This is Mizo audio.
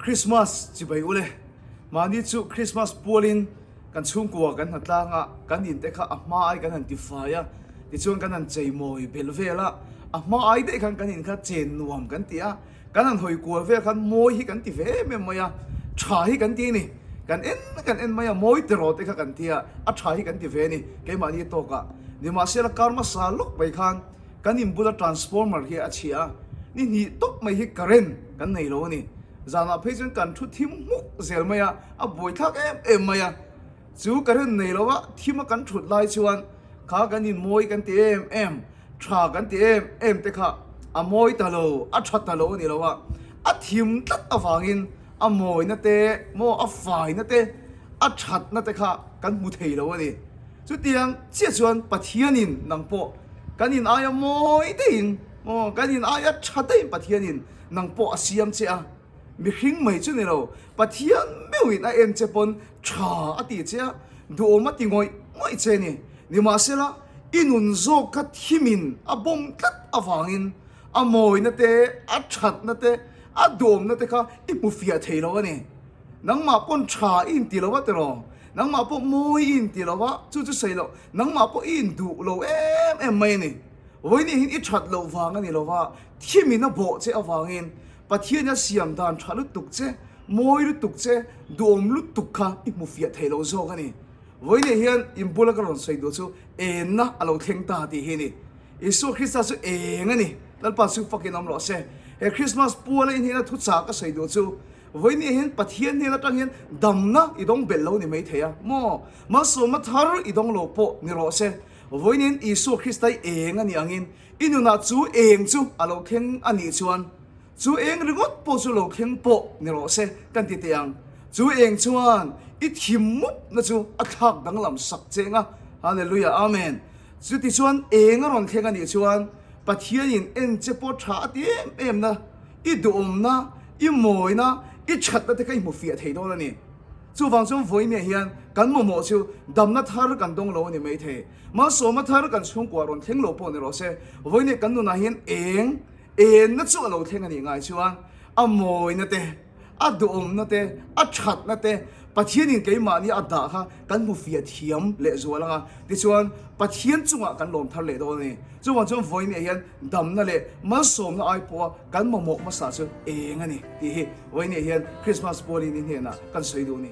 Christmas chibai ule. Mahni chu Christmas pualin kan chhungkua kan hnatlang a, kan in te kha a hma ai kan han ti fai a, tichuan kan han chei mawi belh vel a, a hma ai daih khan kan in kha chen nuam kan ti a, kan han hawi kual vel khan mawi hi kan ti ve em em mai a, tha hi kan ti a ni. Kan en kan en mai a, mawi tiraw te kha kan ti a, a tha hi kan ti ve a ni keimahni tawkah. Nimahsela kar hmasa lawk mai khan Kan in bula transformer hi a chhia a, ni hnih tawp mai hi current kan nei lo a ni. Zanah phei chuan kan thu thim hmuk zel mai a, a buaithlak em em mai a. Chu current nei lo a, thim a kan thut lai chuan kha kan in mawi kan ti em em, tha kan ti em em te kha a mawi ta lo, a tha ta lo a ni lo a. A thim tlat avangin a mawina te maw a faina te, a thatna te kha kan hmu thei lo a ni. Chutiang chiah chuan Pathianin nang pawh kan in aia mawi deihin maw kan in aia tha deihin Pathianin nang pawh a siam che a, mihring mai chu ni lo, Pathian meuhin a en che pawn tha a ti che a, duhawm a ti ngawih ngawih che a ni. Nimahsela, i nun zawk kha thimin a bawm tlat avangin a mawina te, a thatna te, a duhawmna te kha i hmu fiah thei lo a ni. Nangmah pawn tha i inti lo a tiraw? Nangmah pawh mawi i inti lo a, chu chu sawi loh, nangmah pawh i induh lo em em mai a ni. Vawiin hian i that loh vang a ni lo va, thimin a bawh che avangin Pathian a siam dan tha lutuk che, mawi lutuk che, duhawm lutuk kha i hmu fiah thei lo zawk a ni. Vawiin hian in bula ka rawn sawi duh chu enna a lo thleng ta tih hi a ni. Isua Krista chu eng a ni? Lalpa chu fakin awm rawh se. He Krismas puala inhena thuchah ka sawi duh chu Vawinia hian Pathian hnen atang hian damna i dawng belh lo ni mai thei a maw? Malsawmna thar i dawng lo pawh ni rawh se. Vawinia hian Isua Krista i eng a nih angin i nunah chu eng chu a lo thleng a nih chuan chu eng ringawt pawh chu lo thleng pawh ni rawh se kan ti teh ang. Chu eng chuan i thim mupna chu a thlak danglam sak cheng a. Hallelujah Amen. Chutichuan eng a rawn thleng a nih chuan Pathianin en che pawh tha a ti em em na. I duhawmna, i mawina, i thatna te kha i hmu fiah thei dawn a ni. Chuvang chuan vawinia hian kan mamawh chu damna thar kan dawng lo a ni maithei. Malsawmna thar kan chhungkuah rawn thleng lo pawh ni rawh se. Vawinia kan nunah hian eng enna chu a lo thleng a nih ngai chuan a mawina te, a duhawmna te, a thatna te Pathianin keimahni a dah kha kan hmu fiah thiam lehzual ang a. Tichuan Pathian chungah kan lawm thar leh dawn a ni. Chuvang chuan vawinia hian Damna leh malsawmna ai pawha kan mamawh hmasa chu eng a ni tih hi vawinia hian Krismas pualin i hnenah kan sawi duh a ni.